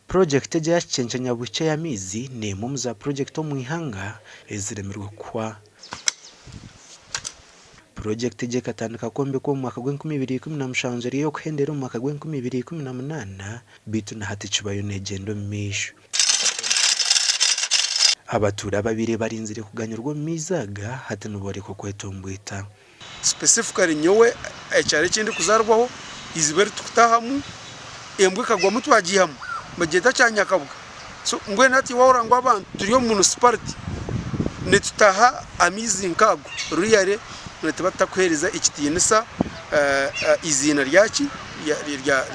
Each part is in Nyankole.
Purojekiti egi eya Kikyenkye-Nyabuhikye ey'amaizi n'emwe omu za purojekiti omu ihanga eziremirwe kuhwa. Purojekiti egi ekatandika kwombekwa omu mwaka gw'enkumi ibiri ikumi na mushanju eri ey'okuhendera omu mwaka gw'enkumi ibiri ikumi na munaana beitu na hati ekibayo neegyenda omu maisho. Abatuura ababaire barinzire kuganyirwa omu maizi aga hati nibooreka okwetombwita. Specifically nyowe ekyaro eki ndikuzaarwaho eiziba eri turikutaahamu embwa ekagwamu twagiihamu nibagyeta kya Nyakabwa so mbwenu hati waahurira ngu abantu turi omu municipality nitutaaha amaizi nk'ago really nituba tutakuheereza ekitiinisa eiziina ryaki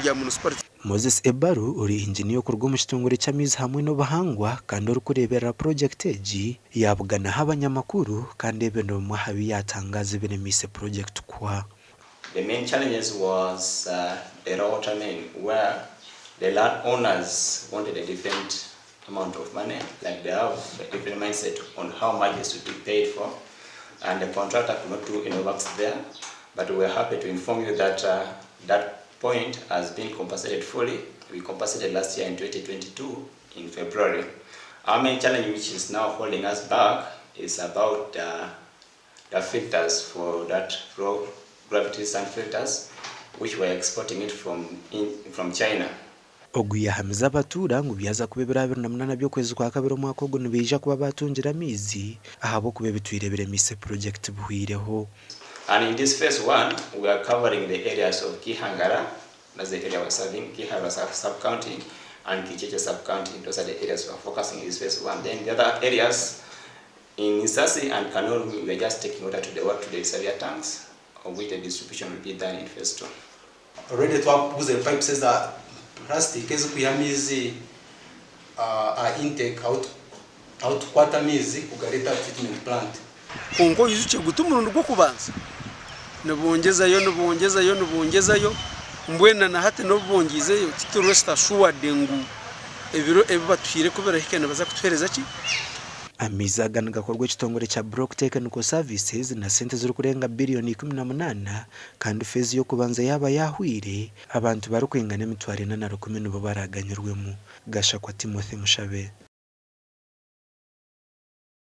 rya municipality. Moses Ebaru ori inginiya okuruga omu kitongore ky'amaizi hamwe n'obuhangwa kandi orikureeberera purogyekiti egi yaabuganaho abanyamakuru kandi ebi nibimwe aha bi yaatangaaza ebiremiise purogyekiti kuhwa. The main challenges was the raw water main where the land owners wanted a different amount of money like they have a different mindset on how much they should be paid for and the contractor could not do any works there but we are happy to inform you that that point has been compensated fully. We compensated last year in 2022 in February. Our main challenge which is now holding us back is about the filters for that raw gravity sand filters which we're exporting it from, in, from China. Ogu yaahamiza abatuura ngu byaza kuba ebiro 28 by'okwezi kwa kabiri omwaka ogu nibaija kuba baatungire amaizi ahabw'okuba ebitwire biremiise purojekiti bihweireho. And in this phase one, we are covering the areas of Kihangara, that's the area we're serving, Kihangara sub-county and Kicheche sub-county. Those are the areas we are focusing in this phase one. Then the other areas in Isasi and Kanoro, we are just taking water to the to the reservoir tanks, of which the distribution will be done in phase two. Already twaguza pipes eza plastic ezikwiha amaizi aha intake ahu tukukwata amaizi kugareeta aha treatment plant. Kwonka oijukye ngu ti murundi gw'okubanza, nibongyezayo, nibongyezayo, nibongyezayo, mbwenu na na hati n'obu bongyeizeyo tituri rest assured ngu ebiro ebi batuhaire ku birahika nibaza kutuheereza ki? Amaizi aga nigakorwa ekitongore kya Block Technical Services na sente ezirikurenga biriyoni 18 kandi feezi y'okubanza yaaba yaahweire, abantu barikwingana 401,000 nibo baraaganyirwemu. Gashakwa Timothy Mushabe.